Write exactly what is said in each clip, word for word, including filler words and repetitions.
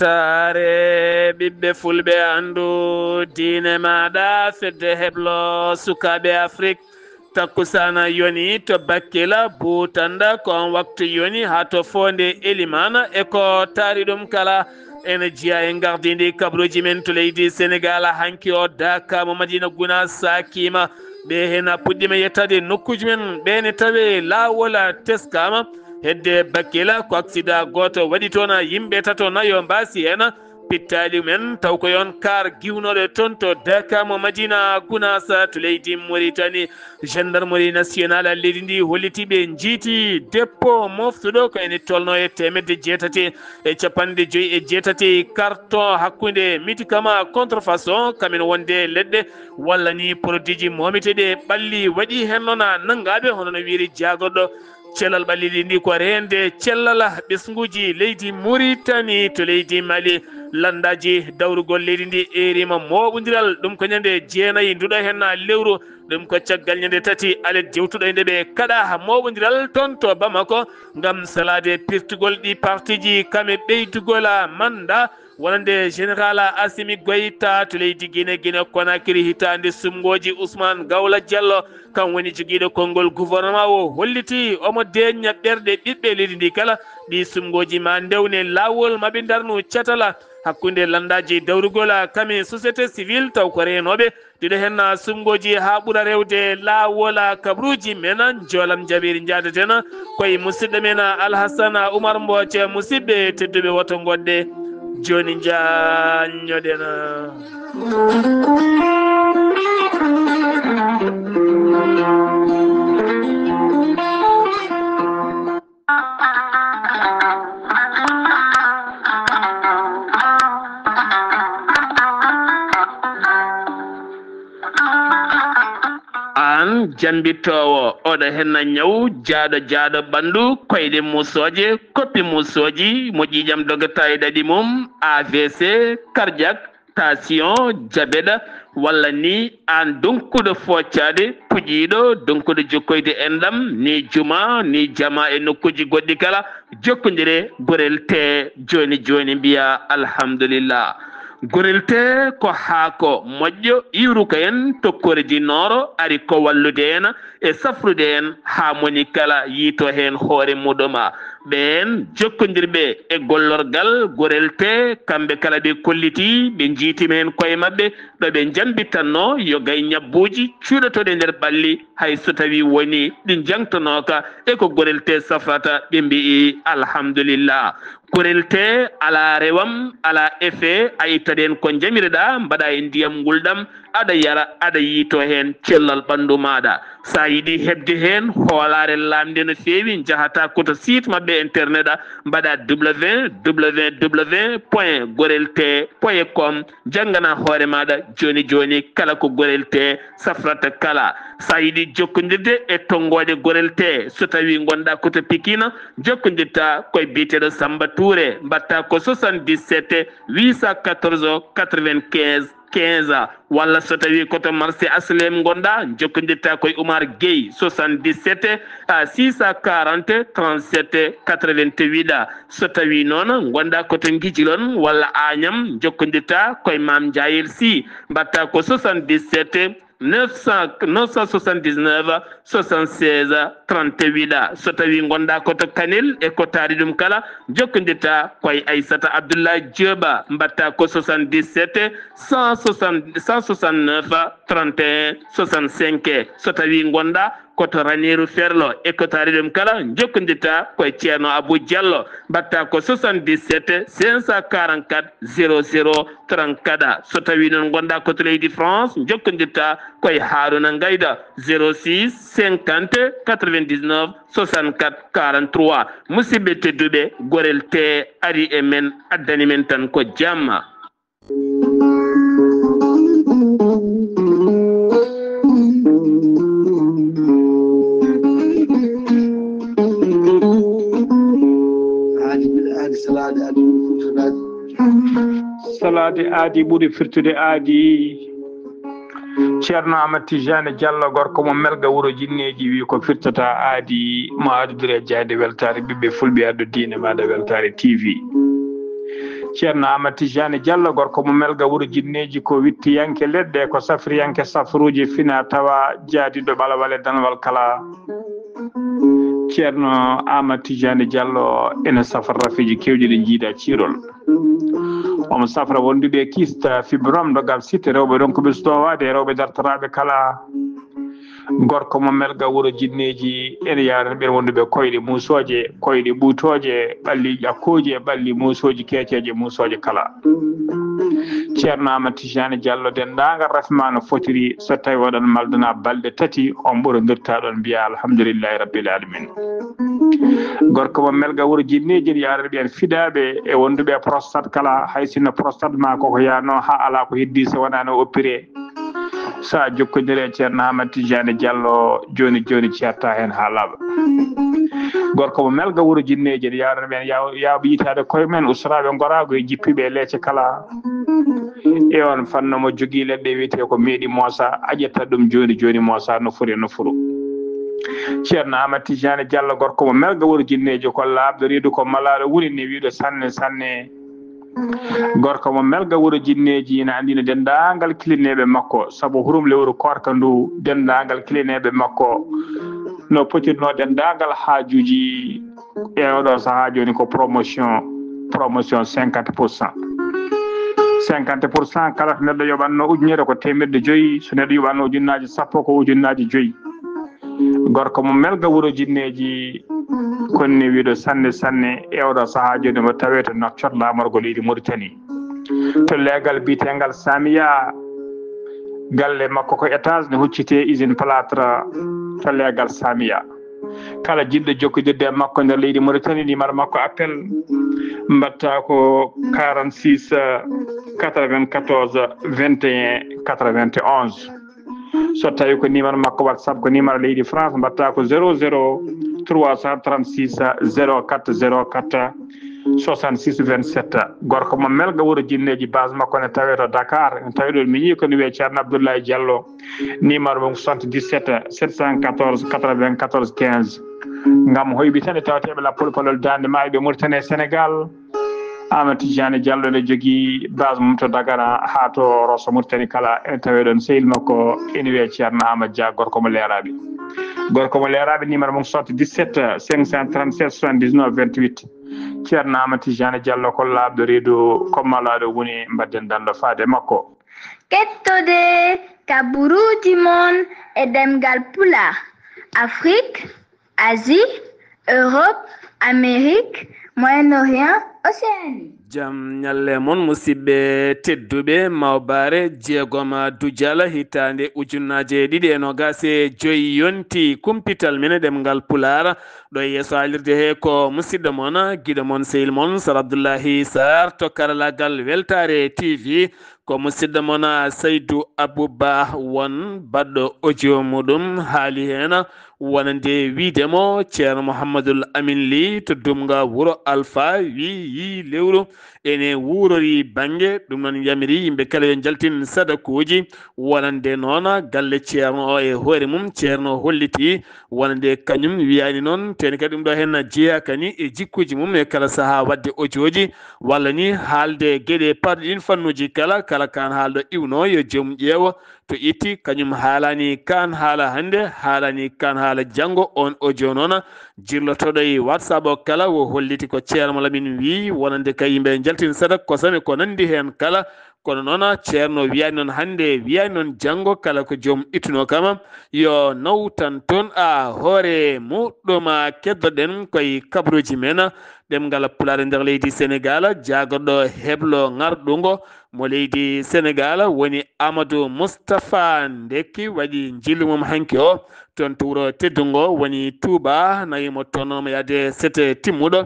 Taare ɓiɓɓe fulɓe, anndu diine maaɗa, fedde heblo sukaaɓe Afrik. Takkusaana yoni to Bakkila, Buutanda, ko on waktu yoni haa to Foonde Elimaana e ko taari ɗum kala. Ene jeyaa e ngardiindi kabaruuji men to leydi Senegaal. Hanki o daaka mo Madina Gunaas saakiima. Ɓe heen puɗɗiima yettaade nokkuuji men, ɓe ne tawee laawol teskaama. Hedde Bakkila ko aksidaa gooto waɗi toon, yimɓe tato nayo mbaasi heen. Pittaali men taw ko yon kaar giwnooɗo toon to Daaka mo Madina Gunaas to leydi Mauritanie. Gendarmerie nationale leydi ndi hollitii ɓe njiiti dépôt moftuɗo ko ene tolno e teemedde jeetati e capanɗe joyi e jeetati carton hakkunde médicament contrefaçon, kamen wonde leɗɗe walla ni produit ji moometeeɗi e ɓalli. Waɗi heen noon nanngaaɓe, hono no wiyri jaagorɗo. Cellal ɓalli ndi ko reende cellal ɓesnguuji leydi Mauritanie to leydi Mali. Lanndaaji dawrugol leydi ndi eeriima mooɓondiral, ɗum ko ñande jeenayi nduɗo heen lewru, ɗum ko caggal ñande tati alet jewtuɗo e nde ɓe kaɗa mooɓondiral toon to Bamako ngam salaade pirtugol ɗi partiji kame ɓeydugol manda wonande Général Assimi Goïta to leydi Guinée, Guinée Conakry. Hitaande sumngooji Ousmane Gawla Diallo, kam woni jogiiɗo konngol gouvernement o, holliti omo deeƴna ɓerɗe ɓiɓɓe leydi ndi kala. Ɗi sumngooji ma ndewne laawol, ma ɓe ndarnu catala hakkunde lanndaaji dawrugol kame société civile, taw ko reenooɓe. Ɗiɗo heen sumngooji haa ɓura rewde laawol kabaruuji men, njoolam jaɓiri njaadaten koye musidɗo men Alhassane Oumar Mbooc. Musidɓe tedduɓe, woto ngoɗɗe jooni njaanñoɗen. Aan jambittoowo, oɗo henna ñaw jaaɗo jaaɗo ɓanndu, koyɗe muusooje, koppi muusooji, mo ƴiiƴam dogata e ɗaɗi mum, A V C, cardiaque, tension, diabète, walla ni aan donkuɗo foccaade, puƴiiɗo, donkuɗo jokkoyde enɗam, ni juma, ni jama e nokkuuji goɗɗi kala, jokkondire Gorel Tee jooni jooni, mbiya alhamdulillah. Gorel Tee ko haako moƴƴo, iwruka en tokkoreji nooro, ari ko wallude en e safrude en haa moni kala yiito heen hoore muɗum. Ɓeen jokkondirɓe e gollorgal Gorel Tee, kamɓe kala ɓe kolliti, ɓe njiitima heen koye maɓɓe, ɗo ɓe njambitanno yo gay ñabbuuji cuuɗotooɗi e nder ɓalli, hay so tawii woni ɗi njangtonooka e ko Gorel Tee safrata, ɓe mbi'i alhamdulillah. Gorel Tee alaa rewam, alaa effet, a ittat heen ko njamireɗaa, mbaɗa e ndiyam ngulɗam, aɗa yara, aɗa yiito heen cellal ɓanndu maaɗa. So a yiɗi heɓde heen hoolaare laamnde no feewi, njahata ko to site maɓɓe internet, a mbaɗa www point gorel tee point com, njanngana hoore maaɗa jooni jooni kala ko Gorel Tee safrata kala. So a yiɗi jokkondirde e tonngooɗe Gorel Tee, so tawii ngonɗaa ko to Pikine, jokkondirta koye biyeteeɗo Samba Touré, mbaɗta ko soixante-dix-sept huit cent quatorze quatre-vingt-quinze quinze, walla so tawii ko to marché H L M ngonɗaa, jokkondirta koye Oumar Gueye, soixante-dix-sept six cent quarante trente-sept quatre-vingt-huit. So tawii noon ngonɗaa ko to Ngijilon walla Agnam, jokkondirta koye Mame Ndiayel Sy, mbaɗta ko soixante-dix-sept neuf cent, neuf cent soixante-dix-neuf soixante-seize trente-huit. So tawii ngonɗaa ko to Kanel e ko taari ɗum kala, jokkondirta koye Aissata Abdoulaye Diop, mbaɗta ko soixante-dix-sept cent soixante, cent soixante-neuf trente et un soixante-cinq. So tawii ngonɗaa ko to Raneeru Ferlo e ko taari ɗum kala, jokkondirta koye Ceerno Abou Diallo, mbaɗta ko soixante-dix-sept cinq cent quarante-quatre zéro zéro trente-quatre. So tawii noon ngonɗaa ko to leydi France, jokkondirta koye Harouna Ngaïda, zéro six cinquante quatre-vingt-dix-neuf soixante-quatre quarante-trois. Musidɓe tedduɓe, Gorel Tee ari e men, addani men tan ko jamma. Aadi, aadi, salaade, aadi, salaade. Salaade aadi ɓuri firtude aadi. Ceerno Amat Tijani Diallo, gorko mo Melga, wuro Jinneeji, wi ko firtata aadi, mo addude e jayde weltaare ɓiɓɓe fulɓe, addu diine maaɗa weltaare T V. Ceerno Amadou Tijani Diallo, gorko mo Melga wuro Jinneeji, ko wittiyanke leɗɗe, ko safriyanke safruuji fina tawa, jaadiiɗo ɓalawal e danwal kala. Ceerno Amadou Tijani Diallo ene safra rafiiji keewɗi ɗi njiida ciirol. Omo safra wonduɓe kista fibrom dogal sitte rewɓe ɗon ko ɓe sowaade e rewɓe dartoraaɓe kala. Gorko mo Melga wuro Jinneeji, ene yaarani ɓeen wonduɓe koyɗe muusooje, koyɗe ɓuutooje, ɓalli ƴakkooji e ɓalli muusooji keeceeje muusooje kala. Ceerno Amadou Tijani Diallo, denndaangal rafi ma no fotiri, so tawi oɗon maldana balɗe tati, on ɓurondirta ɗon mbiya alhamdulillahi rabbil alamin. Gorko mo Melga wuro Jinneeji, ene yaarani ɓeen fidaaɓe e wonduɓe e prostate kala, hay sinno prostate ma koko yaano haa alaa ko heddi so wonaa no oppiree. Sa jokkondire e Ceerno Amadou Tijani Diallo, jooni jooni ceerta heen haa laaɓa. Gorko mo Melga wuro Jinneeji, ene yaarani ɓeen yaw-, yaawɓe yitaade koye men, usraaɓe ngoraagu e jippiiɓe e leece kala. E on fanno mo jogii leɗɗe wiyetee ko meeɗi moosa, a ƴetta ɗum jooni jooni moosa no foti no furu. Ceerno Amadou Tijani Diallo, gorko mo Melga wuro Jinneeji, ko laaɓɗo reedu, ko malaaɗo woni ne wiiɗo sanne sanne. Gorko mo Melga wuro Jinneeji ina anndina denndaangal kilineeɓe makko, sabu hurum lewru koorka ndu, denndaangal kilineeɓe makko no potirno denndaangal haajuuji e oɗo sahaa jooni ko promotion, promotion cinquante pour cent. Cinquante pour cent, kala to neɗɗo yoɓatno ujunere ko teemeɗɗe joyi, so neɗɗo yoɓatno ujunnaaji sappo ko ujunnaaji joyi. Gorko mo Melga wuro Jinneeji, konni wiiɗo sanne sanne e oɗo sahaa jooni mo tawee to Nouakchott laamorgo leydi Mauritanie. To leegal biyetengal Samiya, galle makko ko étage ne huccitee usine plâtre to leegal Samiya. Kala jiɗɗo jokkodirde e makko nder leydi Mauritanie, numéro makko appel mbaɗta ko quarante-six quatre-vingt-quatorze vingt et un quatre-vingt-onze. So tawi ko numéro makko WhatsApp, ko numéro leydi France, mbaɗta ko zéro zéro trois cent trente-six zéro quatre zéro quatre soixante-six vingt-sept. Gorko mo Melga wuro Jinneeji, base makko ne tawee to Dakar. Ne tawee ɗo miñi ko ne wiyee Ceerno Abdoulaye Diallo. Numéro mum soixante-dix-sept sept cent quatorze quatre-vingt-quatorze quinze. Ngam hoyɓitande tawateeɓe lappol palol daande maayo ɓe Mauritanie e Sénégal. Amadou Tijani Diallo ne jogii base mum to Dagana haa to Rosso Mauritanie kala, ene tawee ɗon sehil makko ene wiyee Ceerno Amadou Dia, gorko mo Leeraaɓe. Gorko mo Leeraaɓe, numéro mum soixante-dix-sept cinq cent trente-sept soixante-dix-neuf vingt-huit. Ceerno Amadou Tijani Diallo ko laaɓɗo reedu, ko malaaɗo woni, mbaɗden dando faade makko. Kettode kaburuuji mon e ɗemngal Pulaar, Afrique, Asie, Europe, Amérique, Moyen-Orient, Océanie. Jam ñalle mon, musidɓe tedduɓe. Mawbaare jeegom Dujala, hitaande ujunnaaje ɗiɗi e noogaas e joy yonti. Kumpital men e ɗemngal Pulaar, ɗo e yeeso haalirde he ko musidɗo mon, giɗo mon, sehil mon, Sar Abdullahi Sar to karalaagal Weltaare T V. Ko musidɗo mon, Saydu Abuba won baɗɗo audio muɗum, haali heen wonande wiide mo Ceerno Muhammadul Amin Li to Dumga wuro Alfa wi yii lewru ene wuurori bannge. Ɗum noon yamiri yimɓe kala yo njaltin sadakuuji, wonande noon galle Ceerno o e hoore mum. Ceerno holliti wonande kañum wiyaani noon, teni kadi ɗum ɗo heen jeyaa kani e jikkuuji mum e kala sahaa waɗde audioji, walla ni haalde geɗe parɗe ɗin fannuuji kala, kala kaan haalɗo iwno yo joomum ƴeewo to itti, kañum haalaani kaan haala hannde, haalaani kaan haala janngo. On audio noon jirlotoɗo e WhatsApp o kala wo holliti ko Ceerno Lamin wii wonande ka yimɓe njaltin sadak, kosam e ko nanndi heen kala. Kono noon Ceerno wiyaani noon hannde, wiyaani noon janngo, kala ko joom ittuno kama yo nawtan toon a hoore muɗɗum. Keddoɗen koye kabaruuji men ɗemngal Pulaar e nder leydi Senegaal, jaagorɗo heblo ŋarɗungo mo leydi Senegaal woni Amadou Moustapha Ndekki, waɗi njillu mum hanki o toon to wuro teddungo woni Touba, nawi mo toon mo yaade sete timmuɗo.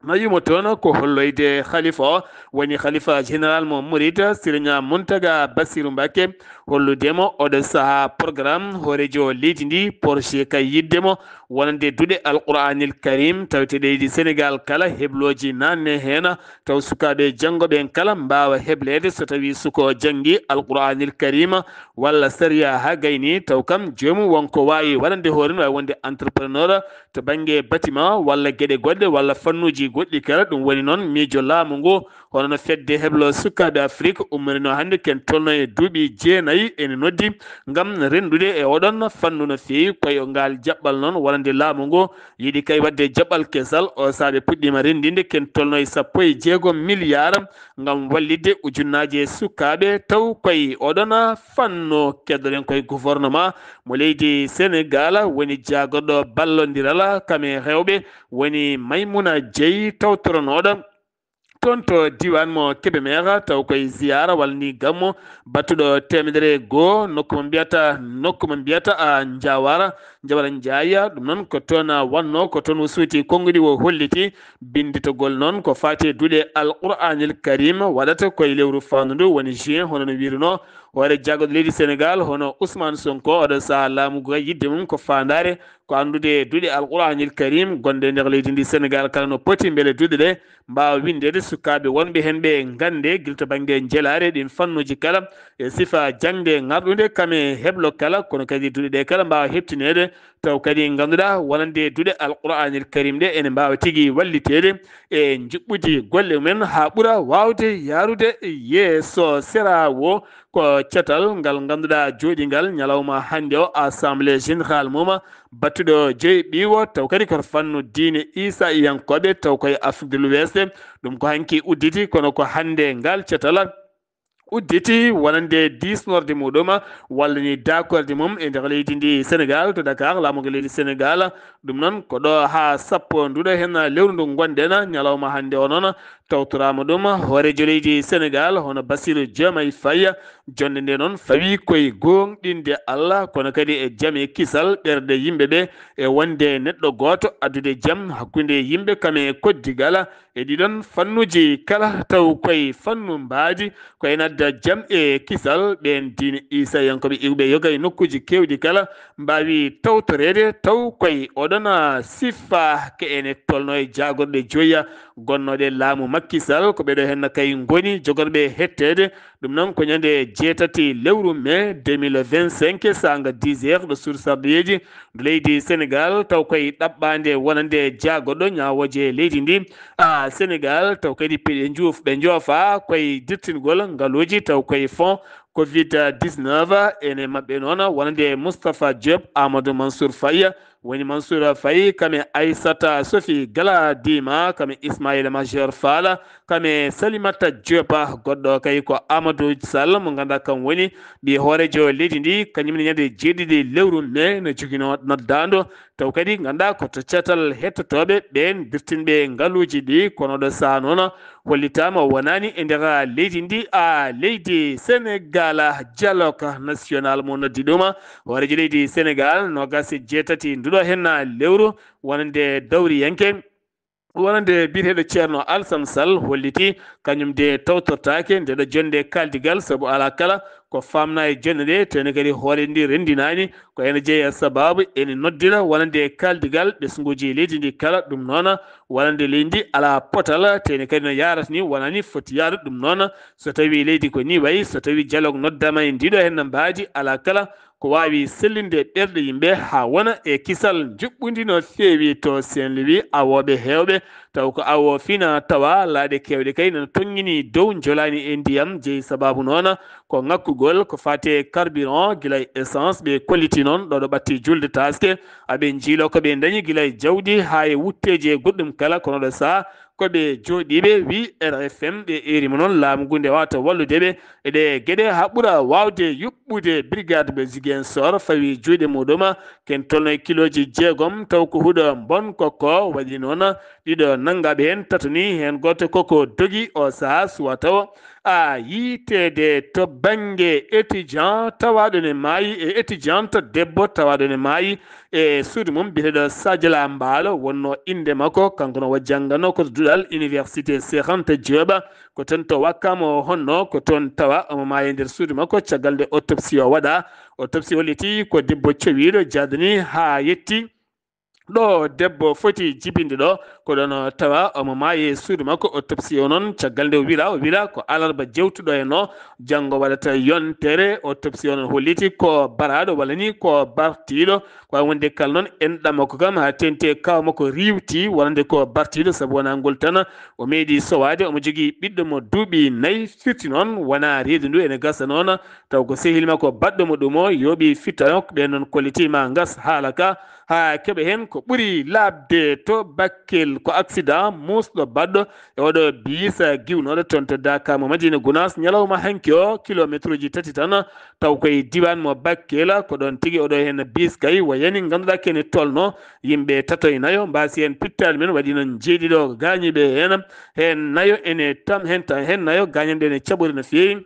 Nawi mo toon ko holloyde Khalifa o, woni Khalifa général mo Murid, Serigne Mountaga Bassirou Mbacké, hollude mo oɗo sahaa programme hooreejo leydi ndi, projet kay yiɗde mo wonande duɗe Alqur'aanil Karim, tawte leydi Senegaal kala heblooji naatne heen, taw sukaaɓe janngooɓe en kala mbaawa hebleede so tawii suko janngi Alqur'aanil Karim walla sariya haa gayni, taw kam joomum won ko waawi waɗande hoore mum, waawi wonde entrepreneur to bannge bâtiment walla geɗe goɗɗe walla fannuuji goɗɗi kala. Ɗum woni noon miijo laamu ngu Hono no fedde heblo sukaaɓe Afrik ummorinoo hannde, ken tolno e duuɓi jeenayi, ene noddi ngam renndude e oɗon fannu no feewi. Koye ngal jaɓɓal noon, wonande laamu ngu yiɗi kay waɗde jaɓɓal kesal. O saabe puɗɗiima renndinde ken tolno e sappo e jeego miliyaar ngam wallitde ujunnaaje sukaaɓe, taw koye oɗon fannu. Keddoɗen koye gouvernement mo leydi Senegal, woni jaagorɗo ballondiral kame rewɓe, woni Maymuna Jeyi, tawtoronooɗo toon to diiwaan mo Kébémer, taw koye ziyaara walla ni gammo battuɗo teemedere e goo, nokku mo mbiyata, nokku mo mbiyata a Njawara, Njawara Njaaya. Ɗum noon ko toon, a, wannoo, ko toon o suuti konnguɗi, o holliti binnditagol noon ko faati e duɗe Alqur'aanil Karim waɗata koye lewru faandu ndu, woni juin, hono no wiirunoo hoore jaagorɗo leydi Senegal, hono Ousmane Sonko. Oɗo sahaa laamu ngu, yiɗde mum ko faandaare ko anndude duɗe Alqur'aanil Karim gonɗe e nder leydi ndi Senegal kala no poti, mbele duɗe ɗe mbaawa winndeede sukaaɓe wonɓe heen ɓe, nganndee gila to bannge njelaare ɗiin fannuuji kala, e sifa jaŋde ŋarɗunde kame heblo kala, kono kadi duɗe ɗe kala mbaawa heɓtineede, taw kadi ngannduɗaa wonande duɗe Alqur'aanil Karim ɗe ene mbaawa tigi walliteede e njuɓɓudi golle mumen haa ɓura waawde yahrude yeeso. Sera o ko catal ngal ngannduɗaa jooɗiingal ñalawma hannde o, Assemblée Générale mum battuɗo joyi ɓiwo, taw kadi koto fannu diine Iisayankooɓe, taw koye Afrique de l'Ouest. Ɗum ko hanki udditi, kono ko hannde ngal catal udditi wonande diisnorde muɗum walla ni daakorde mum e nder leydi ndi Senegal, to Dakar, laamu ngu leydi Senegal. Ɗum noon ko ɗo haa sappo nduɗo heen lewru ndu ngonɗen, ñalawma hannde o noon tawtoraama ɗum hooreejo leydi Senegal, hono Bassirou Diomaye Faye. Jonnde nde noon fawi koye gooŋɗinde Allah, kono kadi e jam e kisal ɓerɗe yimɓe ɓe, e wonde neɗɗo gooto addude jam hakkunde yimɓe kame koddigal e ɗiɗon fannuuji kala, taw koye fannu mbaadi ko ene adda jam e kisal. Ɓeen diine Iisayankooɓe iwɓe yoga e nokkuuji keewɗi kala mbaawi tawtoreede, taw koye oɗon sifa ke ene tolno e jaagorɗe joya gonnooɗe laamu Macky Sall, ko ɓeɗo heen kay ngoni jogorɓe hetteede. Ɗum noon ko ñande jeetati lewru mai deux mille vingt-cinq, saanga dix heures ɗo suudu sarɗiyeeji ndu leydi Senegal, taw koye ɗaɓɓaande wonande jaagorɗo ñaawooje leydi ndi, a, Senegal, taw kadi ɓe njuuf-, ɓe njoofa koye dirtingol ngaluuji, taw koye fonds covid dix-neuf, ene maɓɓe noon wonande Moustapha Diop, Amadou Mansour Faye, woni Mansour Faye, kame Aissata Sophie Galadima, kame Ismaïla Madior Fall, kame Salimata Diop, goɗɗo kay ko Amadou Sall, mo ngannduɗaa kam woni ɓii hooreejo leydi ndi, kañum ne ñande jeeɗiɗi lewru mai no joginoo noddaandu, taw kadi ngannduɗaa ko to catal hettotooɓe ɓeen dirtinɓe ngaluuji ɗi, kono ɗo sahaa noon hollitaama wonani e nder leydi ndi, a, leydi Senegal. Dialogue national mo noddi ɗum hooreejo leydi Senegal, noogaas e jeetati nduɗo heen lewru, wonande dawriyanke, wonande biyeteeɗo Ceerno Alassane Sall, holliti kañum de tawtortaake nde ɗo jonnde kaaldigal, sabu alaa kala ko faamnaa e jonnde nde, tene kadi hoore ndi renndinaani. Ko ene jeyaa sabaabu ene noddira wonande kaaldigal ɓesnguuji leydi ndi kala. Ɗum noon, wonande leydi ndi alaa potal, tene kadi no yaarata ni wonani foti yahde. Ɗum noon, so tawii leydi ko ni wayi, so tawii dialogue noddaama e ndiɗo heen mbaadi, alaa kala ko waawi sellinde ɓerɗe yimɓe haa wona e kisal njuɓɓudi no feewi to Saint-Louis. Awooɓe heewɓe, taw ko awo fina tawa, laaɗe keewɗe kay nana toŋŋini dow, njolaani e ndiyam, jeyi sabaabu noon ko ŋakkugol ko faati e carburant, gila e essence. Ɓe kolliti noon ɗo ɗo ɓatti julde taaske, aɓe njiilo ko ɓe ndañi gila e jawdi haa e wutteeji e goɗɗum kala, kono ɗo sahaa ko ɓe jooɗiiɓe, wi R F M, ɓe eeri mo noon laamu ngu nde waawata wallude ɓe e ɗe geɗe haa ɓura waawde yuɓɓude. Brigade mo Ziguinchor fawi juuɗe muɗum, ken tolno e kilooji jeegom, taw ko huɗo mbon kokko waɗi noon. Ɗiɗo nanngaaɓe heen, tato ni heen, gooto koko dogi o sahaa suwa tawa a yiiteede to bannge étudiant tawaaɗo ne maayi e étudiante debbo tawaaɗo ne maayi e suudu mum, biyeteeɗo Sadio Lambaalo wonnoo innde makko, kanko no o jannganoo ko to duɗal Université Cheikh Anta Diop. Ko toon to Wakam o honnoo, ko toon tawa omo maayi e nder suudu makko, caggal nde autopsie o waɗaa. Autopsie holliti ko debbo cowiiɗo jaadani haa yetti ɗo debbo foti jibinde ɗo, ko ɗoon tawa omo maayi e suudu makko. Autopsie o noon, caggal nde o wira, o wira ko alarba jewtuɗo heen o, janngo waɗata yontere. Autopsie o noon holliti ko baraaɗo walla ni ko bartiiɗo, Ɓaawo wonde kala noon, enɗam makko kam haa teeŋti e kaaw makko riiwti wonande ko bartiiɗo, sabu wonaa ngol tan o meeɗi sowaade. Omo jogii ɓiɗɗo mo duuɓi nayi, firti noon wonaa reedu ndu ene gasa noon, taw ko sehil makko baɗɗo mo ɗum o yooɓi fittaanoo. Ɓeen noon kolliti ma ngas haala ka haa keɓa heen ko ɓuri laaɓde to Bakkel. Ko accident muusɗo baɗɗo e oɗo biis giwnooɗo toon to Daaka mo Madina Gunaas ñalawma hanki o, kilomeetruuji tati tan, taw koye diiwaan mo Bakkel. Ko ɗoon tigi oɗo heen biis kay wayani ngannduɗaa kene tolno yimɓe tato e nayo mbaasi heen pittaali men, waɗi noon jeeɗiɗo gaañiiɓe heen, heen nayo ene tam-, heen ta-, heen nayo gaañanɗe ene caɓori no feewi.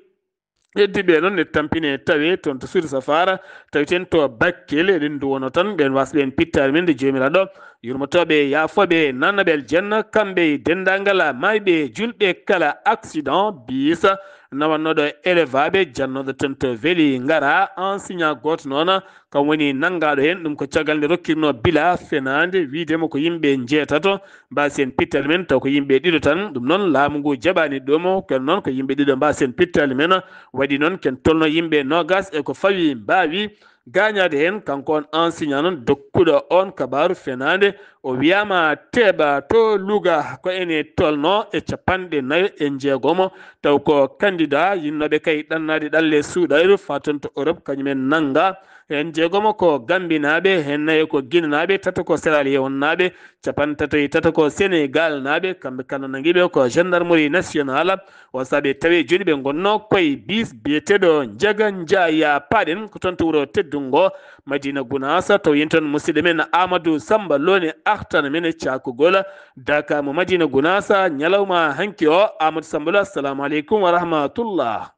Heddiiɓe noon ne tampine tawe toon to Suudu Safaara, tawi ten to Bakkel. Eɗen nduwono tan ɓeen waasɓe en pittaali men nde Joomiraaɗo yurmotooɓe, yaafooɓe, nannaɓe aljanna, kamɓe e denndaangal maayɓe, julɓe kala. Accident biis nawannooɗo élève aɓe jannooɗo toon to Weli ngara, enseignant gooto noon kam woni nanngaaɗo heen. Ɗum ko caggal nde rokkirnoo bila fenaande, wiide mo ko yimɓe njeetato mbaasi heen pittaali men, taw ko yimɓe ɗiɗo tan. Ɗum noon, laamu ngu jaɓaani ɗum. Kono noon, ko yimɓe ɗiɗo mbaasi heen pittaali men, waɗi noon ken tolno yimɓe noogaas e ko fawi mbaawi gaañaade heen. Kanko on enseignant noon, dokkuɗo on kabaaru fenaande, o wiyaama teeɓa to Louga, ko ene tolno e capanɗe nayo e njeegomo, taw ko candidat yinnooɓe kay ɗannaade ɗalle suuɗayru faa toon to Europe, kañum en nannga. Heen jeegomo ko Gambinaaɓe, heen nayo ko Ginenaaɓe, tato ko Sierra Leone naaɓe, capanɗe tato e tato ko Senegal naaɓe, kamɓe kala nangiiɓe ko gendarmerie nationale. O saabe tawi jooni ɓe ngonnoo koye biis biyeteeɗo Njaga Njaaya, paaɗen ko toon to wuro teddungo Madina Gunaas, taw yen toon musidɗo men Amadou Samba Lone artana men e caakugol Daaka mo Madina Gunaas ñalawma hanki o. Amadou Samba Lone, assalamu aleykum wa rahmatullah.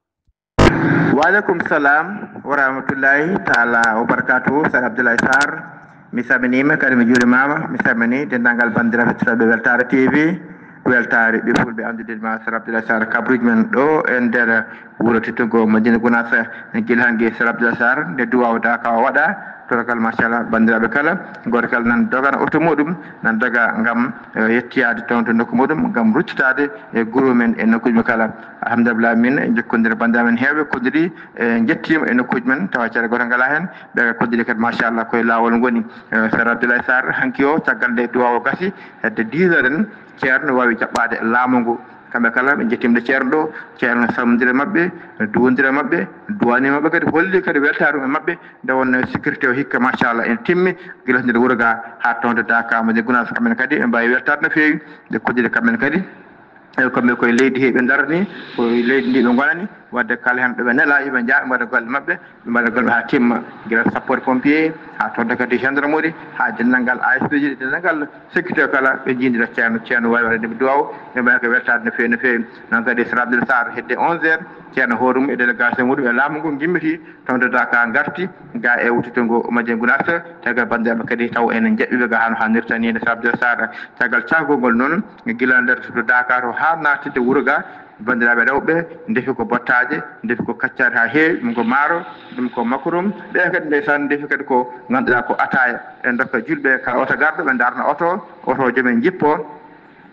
Waaleykum salam wa rahmatullahi taala wa barakatuhu. Sar Abdoulaye Sarr, mi salminiima, kadi mi juurimaama. Mi salmini denndaangal banndiraaɓe heɗotooɓe Weltaare T V, Weltaare ɓe fulɓe anndude ma. Sar Abdoulaye Sarr, kabruuji men ɗo e nder wuro teddungo Madina Gunaas. Gila hanki Sar Abdoulaye Sarr, nde duwaaw Daaka o waɗa, torgal machallah, banndiraaɓe kala, gooto kala nan dogana oto muɗum, nan doga ngam, eh, yettoyaade toon to nokku muɗum, ngam ruttitaade e guro men e nokkuuji men kala. Alhamdulillah, min e jokkondire banndiraaɓe men heewɓe kolliri, e njettiima e nokkuuji men, tawa ceede gooto ngalaa heen. Ɓe kolliri kadi, machallah, koye laawol ngoni. Eh, Sar Abdoulaye Sarr, hanki o, caggal nde duwaaw o gasi, hedde dix heures en, Ceerno waawi jaɓɓaade laamu ngu. Kamɓe kala, ɓe njettiima ɗo Ceerno ɗo, Ceerno salmondira e maɓɓe, duwondira e maɓɓe, duwani e maɓɓe kadi, holli kadi weltaare mum e maɓɓe. Nde wonnoo sécurité o hikka, machallah, en timmi, gila nder wuro ga haa toon to Daaka Madina Gunaas. Kamɓe ne kadi ɓe mbaawi weltaade no feewi, ɓe kolliri kamɓe ne kadi. Eyi, kamɓe koye leydi he ɓe ndarani, ko leydi ndi ɓe ngonani, wadde kala heen ɗo ɓe nelaa, yo ɓe njah, ɓe mbaɗa golle maɓɓe, ɓe mbaɗa golle haa timma, gila sappoore pompier, haa toon kadi gendarmerie, haa denndangal A S P ji, denndangal sécurité kala, ɓe njiidira Ceerno, Ceerno waawi waɗde ɓe duwaaw, ɓe mbaɗa ko weltaade no feewi, no feewi. Noon kadi, Sar Abdoulaye Sarr, hedde onze heures, Ceerno hoore mum e délégation muɗum e laamu ngu ngimmitii, toon to Daaka ngarti, ga e wuttitoo ngo Madina Gunaas, tagal banndiraaɓe kadi taw enen njaɓɓiiɓe ga hano haanirta ni, no Sar Abdoulaye Sarr. Caggal caakugol ngol noon, gila nder to Daaka to haa naatde wuro ga, banndiraaɓe rewɓe ndefi ko bottaaje, ndefi ko kaccaari haa heewi, ɗum ko maaro, ɗum ko makaron. Ɓe kadi ndeysaan ndefi kadi ko ngannduɗaa ko ataaya. Ɓe ndokka julɓe kala oto garɗo, ɓe ndarna oto, oto joom en njippo,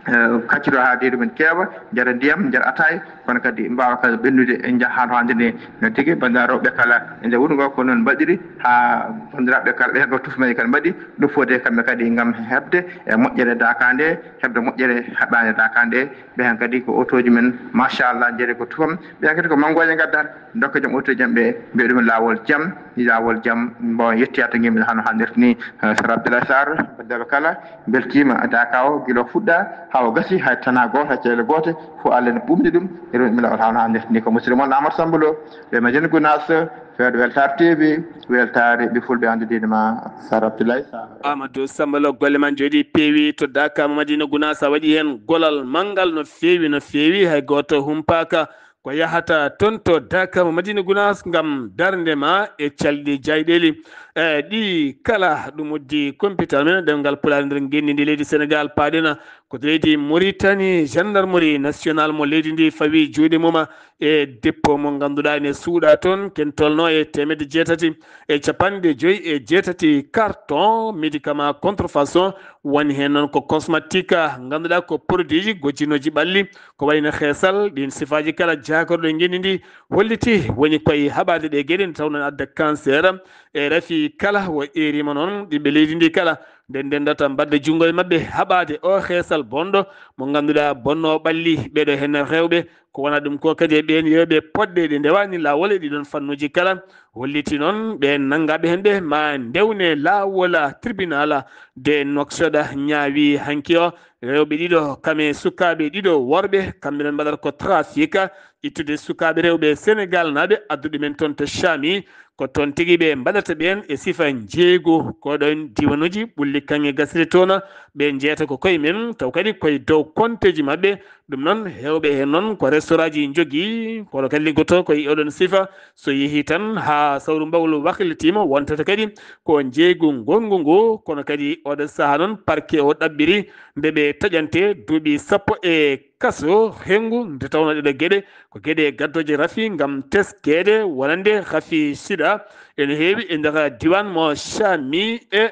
eh, kaccito haa deedi men keewa, njara ndiyam, njara ataaya, kono kadi mbaawa kadi ɓennude, en njaha haa to hannde nde. No tigi, banndiraaɓe rewɓe kala e nder wuro ngo ko noon mbaɗiri, haa banndiraaɓe kala ɓe heɓa tufmaaji kadi mbaɗi, ɗum foti kamɓe kadi ngam heɓde e moƴƴere Daaka nde, heɓde moƴƴere haɓaande Daaka nde. Ɓe heen kadi ko otooji men, machallah, njeyde ko tufam. Ɓe heen kadi ko manngooje ngaddan, ndokka joom otooji jam ɓe, mbiya ɗum laawol jam, laawol jam, mbo yettoya to ngimmi hano haanirta ni. Eh, Sar Abdoulaye Sarr, banndiraaɓe kala, mbeltiima Daaka o gila o fuɗɗa haa o gasi, hay tanaa gooto, hay caɗeele goote, fof Allah ene ɓuuɓni ɗum, e ɗum mi laawol hano haanirta ni. Ko musidɗo mon Amadou Samba Lo, ɓe Madina Gunaas, fewde Weltaare T V, weltaare ɓe fulɓe anndude ma, Sar Abdoulaye Sarr. Amadou Samba Lo, golle ma njooɗi peewi to Daaka mo Madina Gunaas, a waɗi heen golal manngal no feewi, no feewi, hay gooto humpaaka ko yahata toon to Daaka mo Madina Gunaas ngam darnde ma e calɗi jayɗeeli. E ɗi kala ɗum uddi computer men, ɗemngal Pulaar nder ngenndi ndi leydi Senegal, paaɗen ko to leydi Mauritanie, gendarmerie nationale mo leydi ndi fawi juuɗe mum e dépôt mo ngannduɗaa ene suuɗa toon, ken tolno e teemedde jeetati e capanɗe joyi e jeetati carton médicament contrefaçon, woni heen noon ko cosmétique, ngannduɗaa ko produit ji gojjinooji ɓalli, ko wayno xeesal, ɗiin sifaaji kala jaakorɗo e ngenndi ndi holliti woni koye haɓaade ɗe geɗe, nde tawnoo ene adda cancer. E rafi kala, o eeriima noon ɓiɓɓe leydi ndi kala, nde ndendata mbaɗde junngo e maɓɓe haɓaade o heesal bonɗo mo ngannduɗaa bonnoo ɓalli ɓeeɗo heen rewɓe. Ko wonaa ɗum ko kadi e ɓeen yewɓe poɗɗe ɗe ndewaani laawol e ɗiɗon fannuuji kala, holliti noon ɓeen nanngaaɓe heen ɓe ma ndewne laawol tribunal de Nouakchott ñaawi hanki o rewɓe ɗiɗo kam e sukaaɓe ɗiɗo worɓe, kamɓe noon mbaɗata ko trafic, ittude sukaaɓe rewɓe Senegal naaɓe, addude men toon to Chami. Ko toon tigi ɓe mbaɗata ɓeen e sifa njeeygu. Ko ɗoon diiwanuuji ɓulli kaŋŋe gasiri toon, ɓe njeeyata ko koye men, taw kadi koye dow konteeji maɓɓe. Ɗum noon, heewɓe heen noon ko restaurant ji njogii, kono kadi liggotoo koye oɗon sifa. So yehii tan haa sawru mbawlu waklitiima, wontata kadi ko njeeygu ngonngu ngu, kono kadi oɗo sahaa noon parquet o ɗaɓɓiri nde ɓe taƴante duuɓi sappo e kaso henngu, nde tawnoo ɗeɗo geɗe ko geɗe gaddooje rafi ngam teskeede wonande rafi sida ene heewi e nder diiwaan mo Chami. E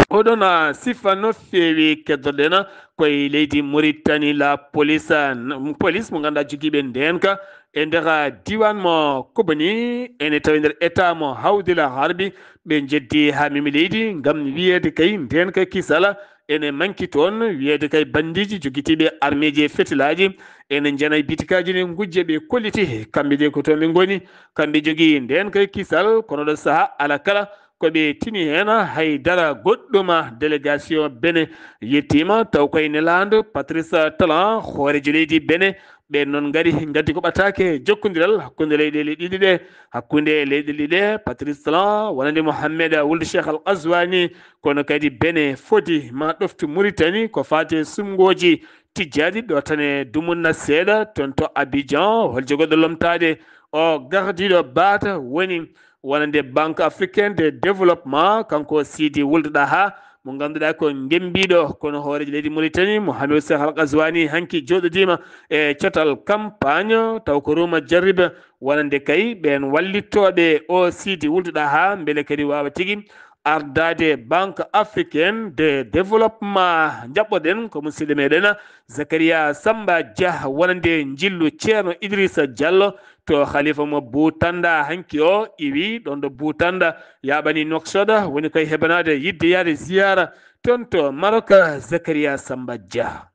oɗon, ah, sifa no feewi, keddoɗen koye leydi Mauritanie, la police, ah, n-, police mo ngannduɗaa jogiiɓe ndeenka e nder, ah, diiwaan mo Kobani, ene tawi nder état mo Hawdil Harbi, ɓe njeddi haa memi leydi ngam wiyeede kay ndeenka kisal ene manki toon, wiyeede kay banndiiji jogitiiɓe armeeji e fetilaaji ene njana e bitikaaji ne ngujja ɓe kolliti, kamɓe de ko toon ɓe ngoni, kamɓe jogii ndeenka kisal, kono ɗo sahaa ala kala ko ɓe tini heen hay dara goɗɗum. Délégation Benin yettiima taw koye nelaandu Patrice Talon, hooreejo leydi Benin, ɓeen noon ngari ngaddi ko ɓataake jokkondiral hakkunde leyɗeele ɗiɗi ɗe, hakkunde leyɗeele ɗiɗi ɗe, Patrice Talon wonande Mohamed Wuld Cheikh Al Ghazouani, kono kadi Benin foti ma ɗoftu Mauritanie ko faati e suɓngooji tijjaaɗi ɗo tan e dumunna seeɗa toon to Abidjan. Hol jogoɗo lomtaade o gardiiɗo baata woni wonande Banque Africaine de Développement, kanko Sidi Wuld Ɗaha, mo ngannduɗaa ko ngembiiɗo, kono hooreejo leydi Mauritanie, Mohamed Cheikh Al Ghazouani, hanki jooɗodiima e catal campagne, taw ko Rouma Jarriba wonande kay ɓeen wallittooɓe o Sidi Wuld Ɗaha, mbele kadi waawa tigi ardaade Banque Africaine de Développement. Njaɓɓoɗen ko musidɗo meɗen Zakaria Samba Dia wonande njillu Ceerno Idrissa Diallo to Khalifa mo Butanda hanki o iwi ɗon ɗo Butanda, yaaɓani Nouakchott, woni koye heɓanaade yiɗde yaade ziyara toon to Maroc. Zakaria Samba Dia.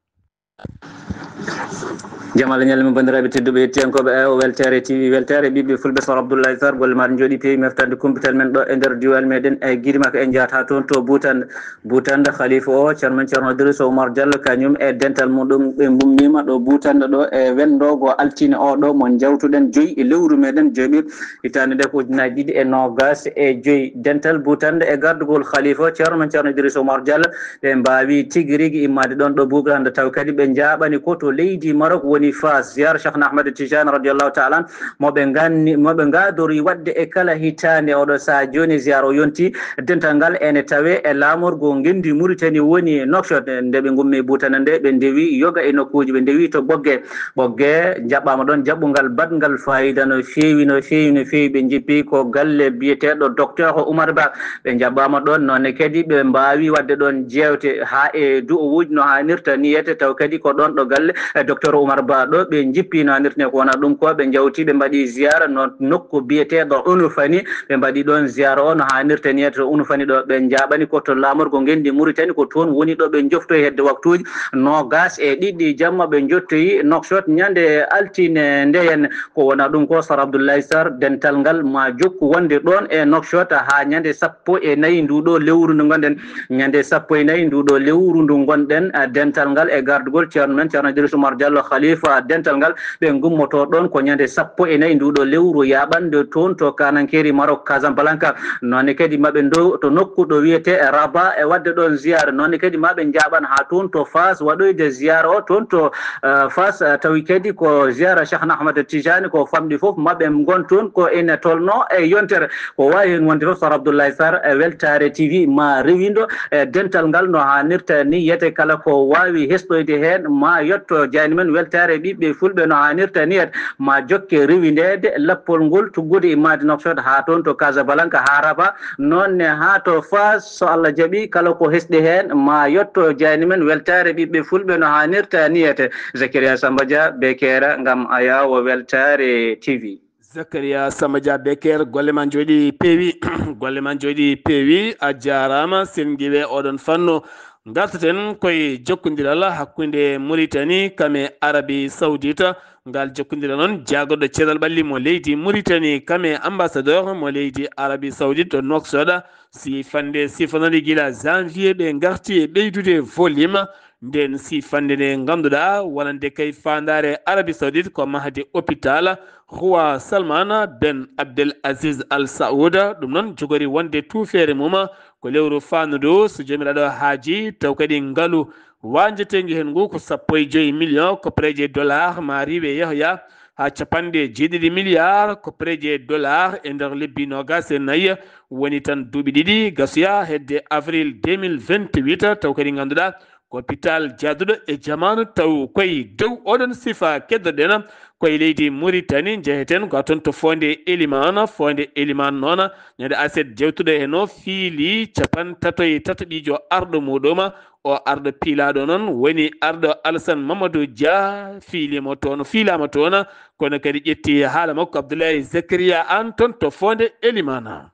Jamal ñalli mo banndiraaɓe tedduɓe yettiyankooɓe, eh, o Weltaare T V, Weltaare ɓiɓɓe Fulɓe, Sar Abdoulaye Sarr, golle maa ɗe njooɗii peewi, mertande kumpital men ɗo e nder diwal meɗen, eh, Girmak. En njahat haa toon to Butanda. Butanda, Khalifa o, ceerno men Ceerno Idrissa Oumar Diallo, kañum e dental muɗum, ɓe mbummiima ɗo Butanda ɗo e wendoogo altine o ɗo mo njawtuɗen joyi e lewru meɗen joyɓi hitaande nde ko ujunaaji ɗiɗi e noogas e joyi. Dental Butanda e gardugol Khalifa o, ceerno men Ceerno Idrissa Oumar Diallo, ɓe mbaawi tigi rigi immaade ɗon ɗo Butanda, taw kadi ɓe njaaɓani ko to leydi Maroc woni Fas, ziyaara Cheikhna Ahmad Tijani radiyallahu taala anhu, mo ɓe nganni, mo ɓe ngaadori waɗde e kala hitaande. Oɗo sahaa jooni, ziyaara o yonti. Dental ngal ene tawee e laamorgo ngenndi Mauritanie woni Nouakchott. Nde ɓe ngummi Butanda nde, ɓe ndewi yoga e nokkuuji, ɓe ndewi to Ɓogge. Ɓogge njaɓɓaama ɗon jaɓɓungal baɗngal faayiida no feewi, no feewi, no feewi. Ɓe njippi ko galle biyeteeɗo docteur Oumar Ba. Ɓe njaɓɓaama ɗon, noone kadi ɓe mbaawi waɗde ɗon jeewte haa e du'owuuji no haanirta niyete, taw kadi ko ɗon ɗo galle, eh, docteur Oumar Ba ɗo ɓe njippi no haanirta ni. Ko wonaa ɗum ko, ɓe njawti, ɓe mbaɗi ziyaara no nokku biyeteeɗo Unufani, ɓe mbaɗi ɗon ziyaara o no haanirta niyete to Unufani ɗo. Ɓe njaaɓani ko to laamorgo ngenndi Mauritanie, ko toon woni ɗo ɓe njoftoyi hedde waktuuji noogas e ɗiɗi jamma, ɓe njottoyi Nouakchott ñande altine ndeen. Ko wonaa ɗum ko, Sar Abdoulaye Sarr, dental ngal ma jokku wonde ɗoon e Nouakchott haa ñande sappo e nayi ndu ɗo lewru ndu ngonɗen. Ñande sappo e nayi ndu ɗo lewru ndu ngonɗen, a, dental ngal e gardugol ceerno men, Ceerno Idrissa Oumar Diallo, Khalifa dental ngal, ɓe ngummoto ɗoon ko ñande sappo e nayi ndu ɗo lewru, yaaɓande toon to Kanankeri Maroc, Casablanca. Noone kadi maɓe ndow to nokku ɗo wiyetee Rabat e waɗde ɗoon ziyaara. Noone kadi maɓe njaaɓan haa toon to Fas waɗoyde ziyaara o toon to, eh, Fas, eh, tawi kadi ko ziyaara Cheikhna Ahmad Tijani ko famɗi fof, maɓe ngon toon ko ene tolno e yontere. Ko waawi heen wonde fof, Sar Abdoulaye Sarr, e Weltaare T V ma rewindo e dental ngal no haanirta ni yete, kala ko waawi hestoyde heen ma yetto jayni men Weltaare ɓiɓɓe Fulɓe no haanirta ni yete, ma jokke rewindeede lappol ngol tuggude immaade Nouakchott haa toon to Casablanca haa Rabat, noon ne haa to Fas, so Allah jaɓi, kala ko hesɗi heen ma yetto jayni men Weltaare ɓiɓɓe Fulɓe no haanirta ni yete. Zakaria Samba Dia, Bekera, ngam Ayawo, Weltaare T V. Zakaria Samba Dia Beker, golle ma njooɗi peewi. Golle ma njooɗi peewi, a jaaraama. Sen ngiwee oɗon fannu, ngartaten koye jokkondiral hakkunde Mauritanie kam e Arabie Saoudite. Ngal jokkondiral noon, jaagoɗo cellal ɓalli mo leydi Mauritanie kam e ambassadeur mo leydi Arabie Saoudite to Nouakchott, sifande sifanoɗe gila janvier, ɓe ngarti e ɓeydude volume. Nden sifande nde ngannduɗaa wonande kay faandaare Arabie Saoudite ko mahde hôpital Roi Salman ben Abdel Aziz Al Saoud. Ɗum noon jogori wonde tuufeere mum ko lewru faandu ndu, so Joomiraaɗo haaji, taw kadi ngalu waanjeteengu heen ngu ko sappo e joy million koppareeje dollar, maa riiwe yahya haa capanɗe jeeɗiɗi milliard koppareeje dollar e nder lebbi noogaas e nayi. Woni tan duuɓi ɗiɗi gasoya hedde avril deux mille vingt-huit, taw kadi ngannduɗaa ko hôpital jaaduɗo e jamaanu, taw koye dow oɗon sifa keddoɗen koye leydi Mauritanie. Njeheten ko toon to Foonde Elimane. Foonde Elimane noon, ñande aset jewtuɗo heen o, fiili capantato e tataɓiijo arɗo muɗum. O arɗo piilaaɗo noon woni arɗo Alassane Mamadou Dia, fiiliima toon, fiilaama toon, kono kadi ƴetti haala makko Abdoulaye Zakaria Anne toon to Foonde Elimane.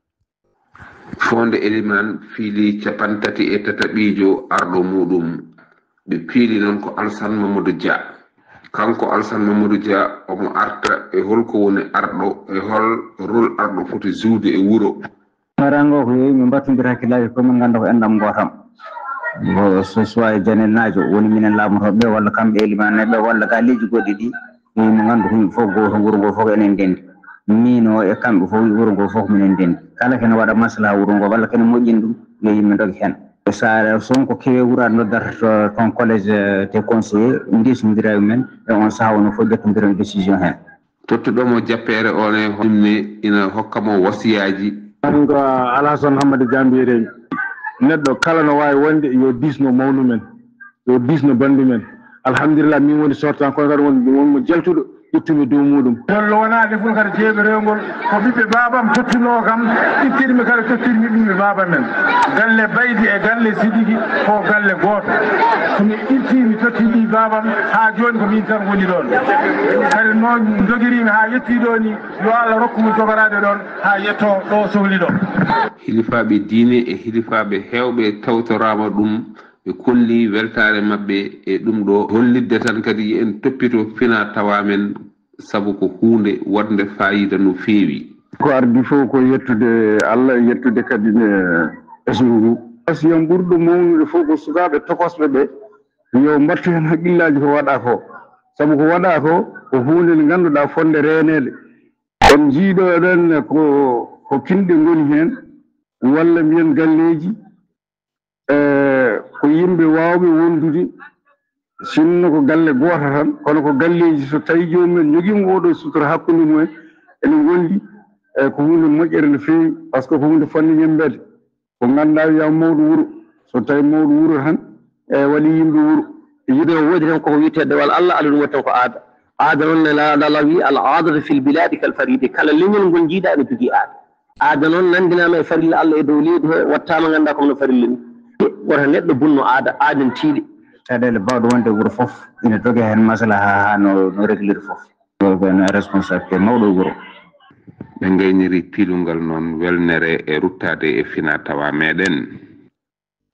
Foonde Elimane fiili capantati e tataɓiijo arɗo muɗum. Ɓe piili noon ko Alassane Mamadou Dia. Kanko Alassane Mamadou Dia, omo arta e holko woni arɗo, e hol rôle arɗo foti jouer e wuro? Marango ko yeeyi, min mbattondira hakkillaaji ko min ngannda ko enɗam gootam. Ko so soit e janel naajo woni minen laamotooɓe ɓe, walla kamɓe elimaneeɓe, walla ga leydi goɗɗi ɗi, yeeyi mo nganndu ko yimɓe fof gooto, wuro ngo fof ko enen ndenndi. Min o e kamɓe fof, wuro ngo fof ko minen ndenndi. Kala kene waɗa maslaha wuro ngo, walla kene moƴƴini ɗum, yo yimɓe ndoge heen. Saare Sonko kewe wuraade noddata to, toon collège, eh, des conseillers, ndesondira e men, e on saha woni fof ƴettondiren décision heen. Tottuɗo mo jappeere on e honne ina hokka mo wasiyaaji. Min ko Alhassan Hammadi Jambiyereejo. Neɗɗo kala no waawi wonde yo diisno mawnu men, yo diisno banndu men. Alhamdulillah, min woni sortant, kono kadi won, won mo jaltuɗo, ƴettumi dow muɗum. Hollo wonaa defol kadi jeeɓerewngol, ko ɓiɓɓe baabam tottunoo kam, ittirmi kadi tottirmi ɓiɓɓe baaba men. Galle Baydi e galle Sidiki ko galle gooto. So mi irtii, mi tottii ɓii baabam, haa jooni ko min tan woni ɗoon. Kadi noon njogiriimi haa yettii ɗoo ni, yo Allah rokku mo jogoraade ɗoon haa yettoo ɗo sohli ɗo. Hilifaaɓe diine e hilifaaɓe heewɓe tawtoraama ɗum, ɓe kolli weltaare maɓɓe e ɗum ɗo, hollitde tan kadi en toppito fina tawa men, sabu ko huunde waɗnde faayiida no feewi. Ko ardi fof ko yettude Allah, yettude kadi ne ɓesngu ngu. Wasiyam ɓurɗo mawnude fof ko sukaaɓe tokosɓe ɓe, yo mbattu heen haqqillaaji ko waɗaa ko. Sabu ko waɗaa ko, ko huunde nde ngannduɗaa fotnde reeneede. En njiiɗo eɗen ko, ko pinɗe ngoni heen, walla mbiyen galleeji, e, ko yimɓe waawɓe wondude, sinno ko galle gooto tan, kono ko galleeji, so tawii joomum en njogiima oo ɗoo sutura hakkunde mumen, ene ngondi, e, ko huunde moƴƴere no feewi, par ce que ko huunde fotnde ñemmbeede. Ko ngannduɗaa wiyaa mawɗo wuro, so tawii mawɗo wuro tan, e, waɗi yimɓe wuro. Yiɗo woodi tan koko wiyetee ɗowal Allah, aɗa ɗum woodi tan ko aada. Aada noon ne la, la, la wi, al aadatu fil bilaadi kal fariidi. Kala leñol ngol njiiɗaa ene jogii aada. Aada noon nanndinaama e farilla Allah e dow leydi he, wattaama nganndaa ko no farilla ni. Wota neɗɗo bunno aada, aada ne tiiɗi. Caɗeele baawɗe wonde e wuro fof, ina doge heen maslaha haa no, no réglire fof. Ɗo ko ene responsabilité mawɗo wuro. Ɓe ngayniri piilungal noon welnere e ruttaade e fina tawa meɗen.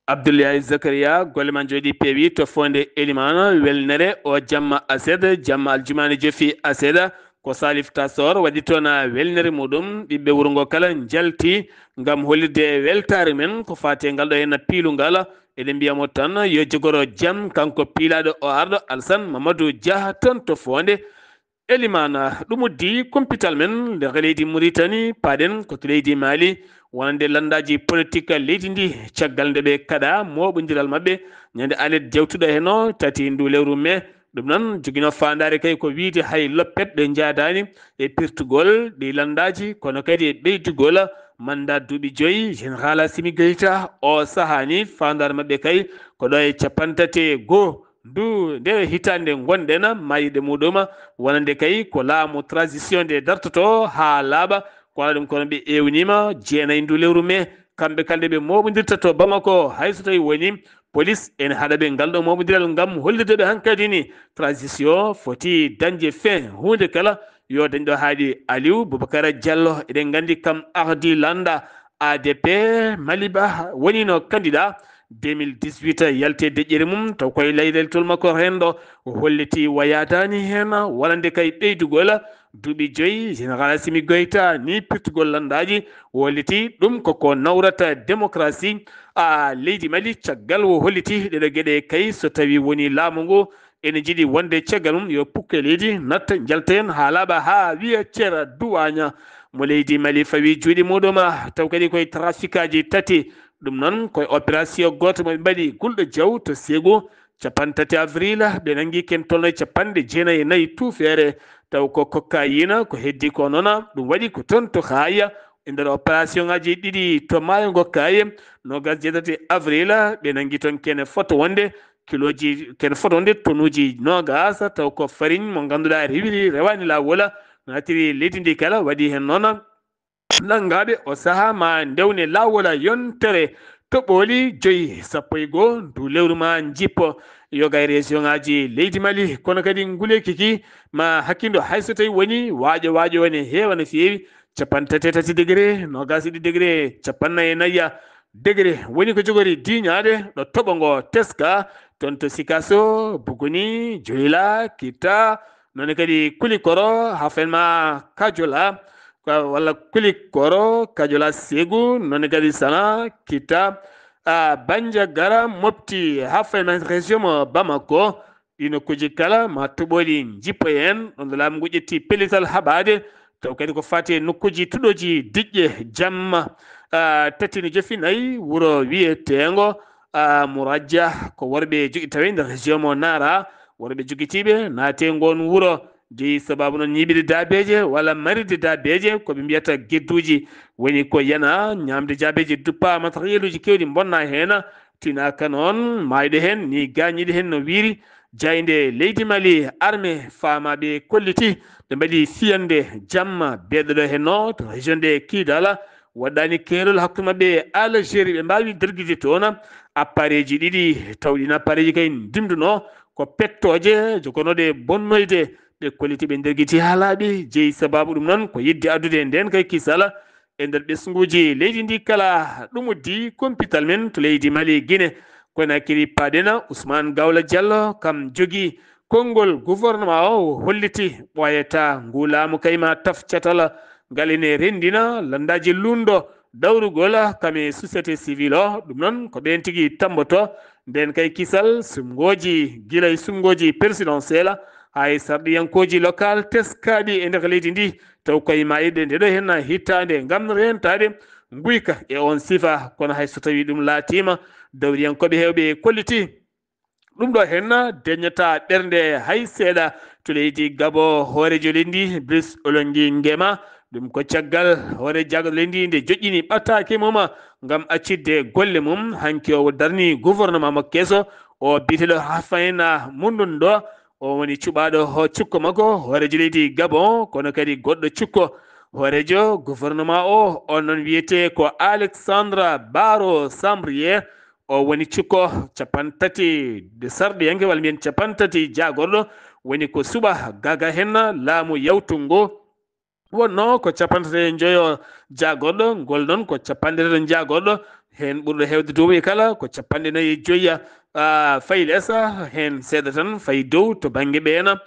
Abdoulaye Zakaria, golle ma njooɗi peewi to Foonde Elimane, welnere o jamma aset, jamma aljumaane jofi aset, ko Salif Tasor waɗi toon welnere muɗum, ɓiɓɓe wuro ngo kala njalti ngam hollirde weltaare men ko faati e ngal ɗo henna piilungal. Eɗen mbiya mo tan yo jogoro jam, kanko piilaaɗo o arɗo Alsan Mamadou Dia toon to Foonde Elimane. Ɗum uddi kumpital men nder leydi Mauritanie, paaɗen ko to leydi Mali, wonande lanndaaji politik leydi ndi, caggal nde ɓe kaɗa mooɓondiral maɓɓe ñande alet jewtuɗo heno tati ndu lewru mai. Ɗum noon jogino faandaare kay ko wiyde hay loppet ɗe njaadaani e pirtugol ɗi lanndaaji, kono kadi e ɓeydugol mannda duuɓi joyi Général Assimi Goïta. O sahaa ni faandaare maɓɓe kay ko ɗo e cappanɗe tati e goo ndu, nde hitaande ngonɗen, maayirɗe muɗum wonande kay ko laamu transition nde dartoto haa laaɓa. Ko alaa ɗum kono ɓe ewnima jeenayi ndu lewru mai, kamɓe kala nde ɓe mooɓondirta to Bamako, hay so tawi woni police ene haɗa ɓe ngal ɗo mooɓondiral ngam hollirde ɓe hankadi ni transition foti dañde fin huunde kala Yo dañɗo haaɗi Aliou Boubacara Diallo, eɗen nganndi kam ardi lannda A D P, Maliba wonino candidat deux mille dix-huit, yalti e deƴƴere mum, taw koye layleltol makko renndo, o holliti o yaadaani heen, walla nde kay ɓeydugol duuɓi joyi, Général Assimi Goïta ni pirtugol lanndaaji, o holliti ɗum koko nawrata démocratie a leydi Mali. Caggal o holliti ɗeɗo geɗe kay, so tawi woni laamu ngu ene jiɗi wonde caggal mum, yo pukke leydi natta, njalta heen haa laaɓa, haa wiya Ceera Duwaaña mo leydi Mali fawi juuɗe muɗum, taw kadi koye trafic aji tati. Ɗum noon koye opération gooto mo ɓe mbaɗi Gulɗo Jaw to Ségou, capanɗe tati avril, ɓe nanngi ken tolno e capanɗe jeenayi e nayi tuufeere, taw ko cocaïne ko heddi ko noon, ɗum waɗi ko toon to Xaaya, e nder opération ngaji ɗiɗi to maayo ngo Kaaye, noogas e jeetati avril, ɓe nanngi toon kene fota wonde kiloji, kene fota wonde tonuji noogas, taw ko farine mo ngannduɗaa rewiri rewaani laawol, naatiri leydi ndi kala, waɗi heen noon nanngaaɓe o sahaa ma ndewne laawol yontere toɓooli joyi, sappo e goo ndu lewru ma njippo yoga e région ngaji leydi Mali, kono kadi nguleyki ki ma hakkindo hay so tawi woni waaƴo waaƴo ene heewa no feewi, capanɗe tati e tati degré, noogas e ɗiɗi degré, capanɗe nayi e nayi degré woni ko jogori diiñaade ɗo toɓo ngo teska, toon to Sikaso, Buguni, Joyla, Kita, noon kadi Kulikoro, haa fayi ma Kajola, ka-, walla Kulikoro, Kajola, Ségou, noon kadi Sana, Kita, a, Bandiagara, Mopti, haa fayi ma région mo Bamako, ɗi nokkuuji kala ma toɓooli njippo heen, ɗoon ɗo laamu ngu ƴetti pellital haɓaade, taw kadi ko faati e nokkuuji tuɗooji diƴƴe jamma, a, tati no jofi nayi, wuro wiyeteengo, a, Murajja, ko worɓe jogi tawi nder région mo Nara, worɓe jogitiiɓe naati e ngoon wuro, jeyi sababu noon ñiiɓirde daabeeje walla marirde daabeeje, ko ɓe mbiyata gedduuji, woni ko yana, ñaamde daabeeje duppa, matériel uji keewɗi mbonna heen, tinaaka noon, maayɗo heen, ni gaañiiɗo heen no wiiri, jaaynde leydi Mali, armée, faamaaɓe kolliti, ɓe mbaɗi fiyande jamma, beeɗo ɗo heen no, to région de Kidala, waɗɗaani keerol hakkunde maɓɓe e Algérie, ɓe mbaawi dergide toon appareeji ɗiɗi, taw ɗiin appareeji kay ndimduno ko pettooje jogonooɗe bonnoyde, ɓe kolliti ɓe dergiti haa laaɓi, jeyi sababu ɗum noon ko yiɗde addude ndeen kay kisal, e nder ɓesnguuji leydi ndi kala, ɗum uddi kumpital men to leydi Mali, Guinée Conakry, paaɗen Ousmane Gawla Diallo, kam jogii konngol gouvernement o, o holliti ɓooyata ngu laamu kay ma taf catal ngal ene renndina lanndaaji lunndo dawrugol kam e société civile o. Ɗum noon ko ɓeen tigi tammboto ndeen kay kisal, suɓngooji, gila e suɓngooji présidentiel haa e sarɗiyankooji local teskaaɗi e nder leydi ndi, taw koye maayde nde ɗo heen hitaande ngam reentaade nguyka e oon sifa. Kono hay so tawii ɗum laatiima, dawriyankooɓe heewɓe kolliti ɗum ɗo heen deñataa ɓernde hay seeɗa to leydi Gabo. Hooreejo leydi ndi, Brice Oligui Nguema, ɗum ko caggal hoore jaago leydi ndi nde joƴƴini ɓataake mum ngam accitde golle mum. Hanki o darni gouvernement mo keso, o biyeteeɗo Hafayna Mundun ɗo, o woni cuɓaaɗo ho cukko makko, hooreejo leydi Gabon, kono kadi goɗɗo cukko hooreejo gouvernement o, on noon wiyetee ko Alexandre Baro Sambrier, o woni cukko capanɗe tati, sarɗiyanke, walla mbiyen capanɗe tati jaagorɗo, woni ko suɓa gaga heen laamu yawtungo. Wonno ko capanɗe tati e njoyo jaagorɗo, ngol noon ko capanɗe tati jaagorɗo, heen ɓurɗo heewde duuɓi kala ko capanɗe nayi e joyi, a, fayi les, heen seeɗa tan fayi dow to bannge ɓeena.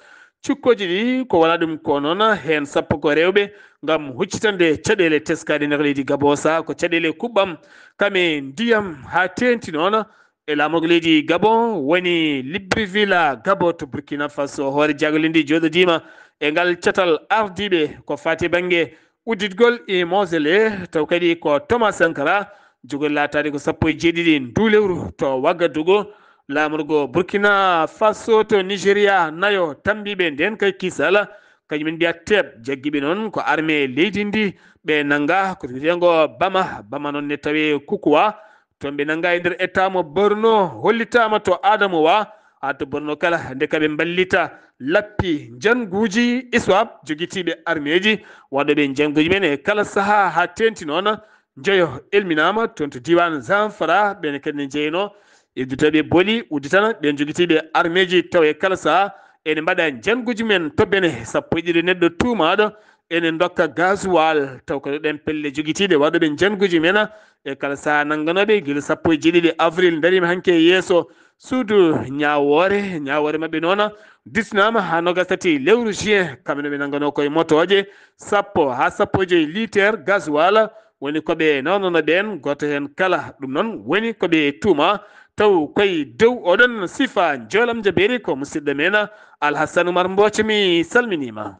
Cukkooji ɗi ko wona ɗum ko noon, heen sappo ko rewɓe, ngam huccitande caɗeele teskaaɗe nder leydi Gabon, sa ko caɗeele kuɓɓam, kam e ndiyam, haa teenti noon e laamorgo leydi Gabon woni Libreville, Gabon to Burkina Faso. Hoore jaago leydi jooɗodiima e ngal catal ardiiɓe ko faati bannge udditgol e mausolée, taw kadi ko Thomas Sankara, jogori laataade ko sappo e jeeɗiɗi nduu lewru to Ouagadougou. Laamorgo Burkina Faso to Nigeria, nayo tammbiiɓe ndeen kay kisal, kañum en mbiya teeɓ, jaggiiɓe noon ko armée leydi ndi, ɓe nannga ko wiyeteengo Bama, Bama noon ne tawee Kukuwa, toon ɓe nannga e nder état mo Borno, hollitaama to Adamawa, haa to Borno kala, nde ka ɓe mballita lappi njannguuji ISWAP, jogitiiɓe armeeji, waɗooɓe njannguuji men e kala sahaa, haa teenti noon njoyo elminaama toon to diiwaan Zamfara, ɓeen kadi ne njeyanoo e udditooɓe boli, udditana ɓeen jogitiiɓe armeeji, taw e kala sahaa Ene mbaɗa njannguuji men to Bene, sappo e ɗiɗi neɗɗo tuumaaɗo ene ndokka gasoil, taw ko ɗen pelle jogitiiɗe waɗooɓe njannguuji men e kala sahaa nannganooɓe gila sappo e jeeɗiɗi avril ndariima hanki e yeeso suudu ñaawoore. Ñaawoore maɓɓe noon distinaama haa noogas tati lewru juin, kamɓe no ɓe nannganoo koye motooje sappo haa sappo e joy liiter gasoil woni ko ɓe nawnono ɓeen, gooto heen kala. Ɗum noon woni ko ɓe tuuma taw koye dow oɗon sifa. Njoolam jabeeri ko musidɗo men Alhassan Umar Mbooco, mi salminiima.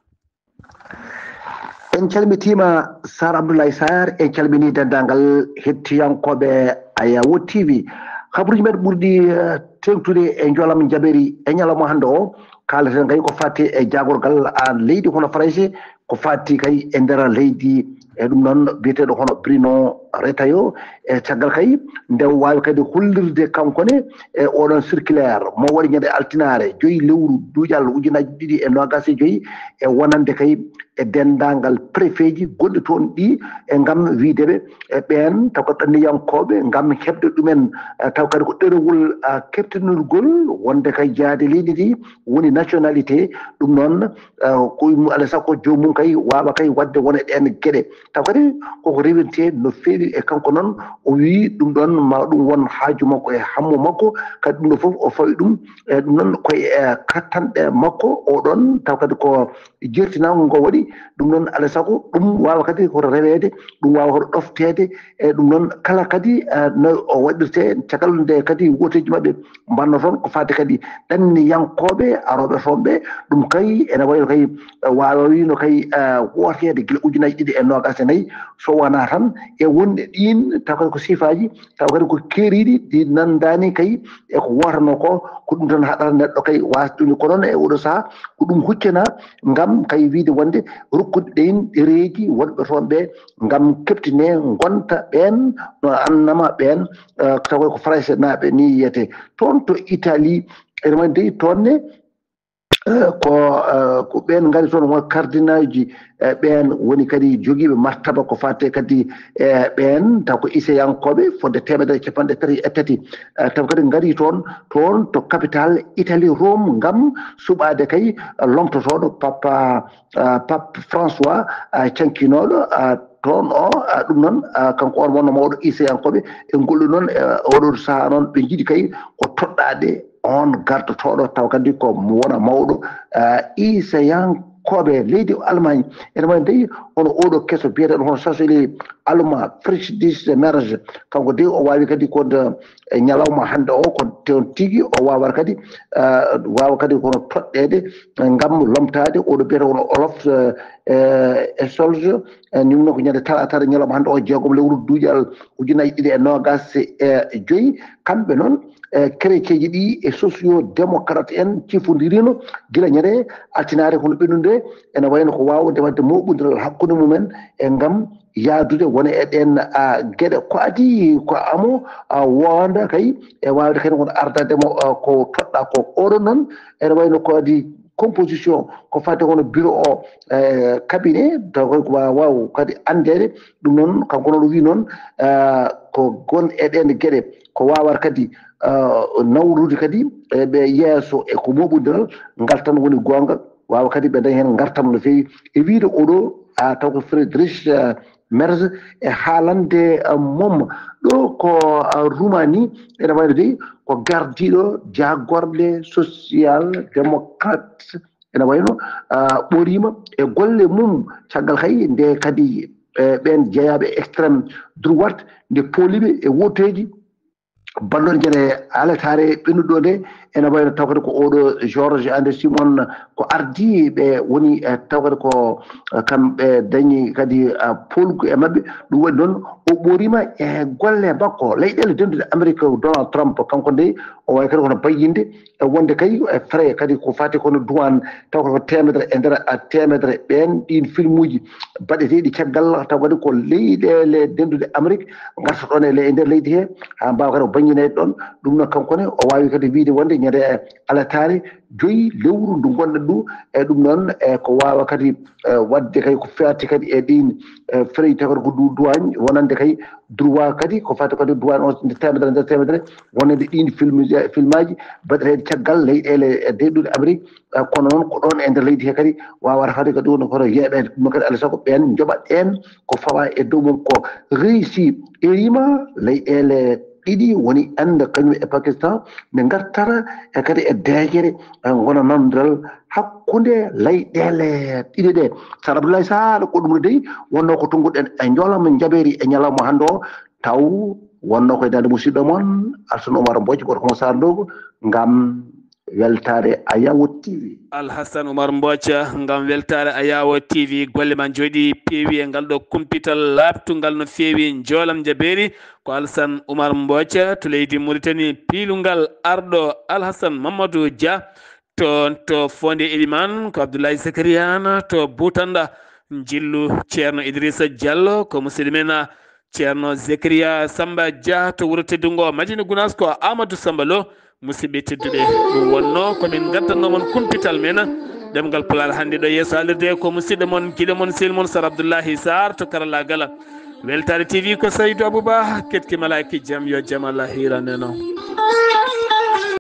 En calmitiima Sar Abdoulaye Sarr, en calminii denndaangal hettiyankooɓe Ayawo T V. Habaruuji men ɓurɗi eh, teeŋtude e njoolam jabeeri e ñalawma hannde o, kaaleten kay ko fati e jaagorgal aan leydi hono Farayse, ko fati kay e nder leydi e ɗum noon biyeteeɗo hono Bruno Retailleau. E caggal kay nde o waawi kadi hollirde kanko ne e oɗon circulaire mo waɗi ñande altinaare joyi lewru duuƴal ujunaaji ɗiɗi e noogaas e joyi, e wonande kay e denndaangal préfet ji gonɗi toon ɗi, e ngam wiideɓe e ɓeen taw ko ɗanniyankooɓe ngam heɓde ɗumen eh, taw kadi ko ɗerewol eh, keptinirgol wonde kay jaade leydi ndi woni nationalité. Ɗum noon eh, ko ɗum alaa e sago joomum kay waawa kay waɗde won e ɗeen geɗe. Taw kadi koko rewintee no feewi e kanko noon, o wii ɗum ɗoon ma ɗum won haaju makko e hammu makko, kadi ɗum ɗo fof o fawi ɗum e ɗum noon koye eh, kattanɗe makko o ɗoon taw kadi ko jertinaango ngo waɗi. Ɗum noon alaa e sago ɗum waawa kadi hoto reweede, ɗum waawa hoto ɗofteede. E ɗum noon kala kadi eh, no o waɗirtee caggal nde kadi wooteeji maɓɓe mbanno toon ko fati kadi ɗanniyankooɓe arooɓe toon ɓe. Ɗum kay ene wayi no kay waawino kay eh, wooteede gila ujunaaji ɗiɗi e noogaas e nayi, so wonaa tan e wonde ɗiin taw kadi ko sifaaji taw kadi ko keeriiɗi ɗi nanndaani kay e ko wootanoo ko. Ko ɗum tan haɗata neɗɗo kay waasde ɗum. Ko noon e oɗo sahaa ko ɗum huccana ngam kay wiide wonde rokkude ɗeen ɗereeji wonɓe toon ɓe ngam keptine ngonta ɓeen no annama ɓeen eh, taw ko Farayse naaɓe ni yiyete. Toon to Italie ene waɗi dey toon ne eh, ko eh, ko ɓeen ngari toon won cardinalji eh, ɓeen woni kadi jogiiɓe martaba ko fate kadi e ɓeen taw ko iseyankooɓe fodde teemedere e capanɗe tati e tati. Eh, taw kadi ngari toon toon to capital Italie Rome ngam suɓaade kay lomtotooɗo papa eh, pape François eh, cankinooɗo eh, toon o eh, ɗum noon eh, kanko on wonno mawɗo iseyankooɓe e ngolɗu noon eh, oɗo sahaa noon ɓe njiɗi kay ko toɗɗaade on gardotooɗo taw kadi ko mo wona mawɗo eh, iseyankooɓe leydi Allemagne. Ene waɗi dey hono oɗo keso biyeteeɗo hono sasoli Alma Friedrich Merz, kanko dey o waawi kadi ko e ñalawma hannde o ko toon tigi o waawata kadi eh, waawa kadi kono toɗɗeede ngam lomtaade oɗo biyete hono Olaf eh, eh, Scholz. Eh, ɗum noon ko ñande talaata ñalawma hannde o jeegom lewru duuƴal ujunaaji ɗiɗi e noogaas e joyi. Kamɓe noon eh, kereceeji ɗi e socio démocrate en cifondirino gila ñande altinaare kono ɓennude ene wayno ko waawde waɗde moɓondiral hakkunde mumen e ngam yaadude wona e ɗeen ah, geɗe ko adii ko amo ah, wonda kay e waawde kadi kono ardademo ah, ko toɗɗa ko oɗo noon ene wayno ko adii composition ko fate hono bureau o eh, cabinet taw koy ko waaw kadi anndeede. Ɗum noon kanko noon o wii noon eh, ko gon e ɗeen geɗe ko waawata kadi eh, nawrude kadi eh, ɓe yeeso e ko moɓondiral ngal tan woni goonga. Waawa kadi ɓe daña heen ngartam no feewi e wiide oɗo a taw ko Friedrich eh, Merz e haalande eh, mom ɗo ko eh, Rumani ene wayno dey ko gardiiɗo jaagorɗe social démocrate ene wayno ah, ɓoriima e golle mum caggal hay nde kadi eh, ɓeen jeyaaɓe extrême droite nde pooliɓe e wooteeji ballon jene alataare ɓennuɗo nde ene wayno taw kadi ko oɗo George Ande Simon ko ardii ɓe woni eh, taw kadi ko eh, kamɓe dañi kadi ah, poolgu e maɓɓe. Ɗum waɗi noon o ɓoriima e golle makko leyɗeele dendude Amérique Donald Trump kanko nde o wawi kadi kono bayyinde e wonde kay e frais kadi ko fati kono duwan taw ko temedere e nder a temedere ɓen ɗin filmuji baɗeteɗi caggal taw kadi ko leyɗele dendude Amérique garta ɗon e le- e nder leydi he ha mbawa kadi Ñinay ɗon. Ɗum noon kanko ne o waawi kadi wiide wonde ñande alataare joyi lewru ndu ngonɗen ɗum. E ɗum noon e ko waawa kadi e waɗde kay ko feerti kadi e ɗin e frais tawata ko du- douane wonande kay droit kadi ko fati kadi douane o nde temedere nder temedere wonande ɗin film filmaji baɗeteeɗi caggal leyɗeele e deyɗuɗe Amérique. Kono noon ko ɗon e nder leydi he kadi wawata kadi kadi woni koto yeeɓede ɗum kadi alaa sago ɓen joɓa ɗen ko fawa e dow mum ko réussi erima leyɗeele ɗiɗi woni Inde kañum e Pakistan nde gartata e kadi e deeƴere gona nanodal hakkunde leyɗeele ɗiɗi ɗe. Sar Abdoulaye Sall ko ɗum dey wonno ko tonnguɗen e njolama jabeeri e ñalawma hannde o taw wonno koye dande musidɗo mon Alsan Oumar Mbodj gorko mo Sar Ndogo ngam weltaare Ayawo T V. Alhassan Oumar Mbodj ngam weltaare Ayawo T V. Golle ma njooɗi peewi e ngal ɗo kumpital laaɓtungal no feewi. Njoolam jabeeri ko Alhassan Oumar Mbodj to leydi Mauritanie piilungal arɗo Alhassan Mamadou Dia. Toon to Fonde Eliman ko Abdoulaye Zakariana to Butanda njillu Ceerno Idrissa Diallo ko musidɗo men Ceerno Zekaria Samba Dia to wuro teddungo Madina Gunas ko Amadou Samba Lo. Musidɓe tedduɓe ɗum wonno komin ngaddanno mon kumpital men ɗemgal pulaar hannde ɗo yeeso alirde ko musidɗo mon giɗo mon sel mon Sar Abdoullahi Sar to karallagal. Weltaare T V ko Saydou Abouba ketki malaaki jam yo jam Allah hiraneno.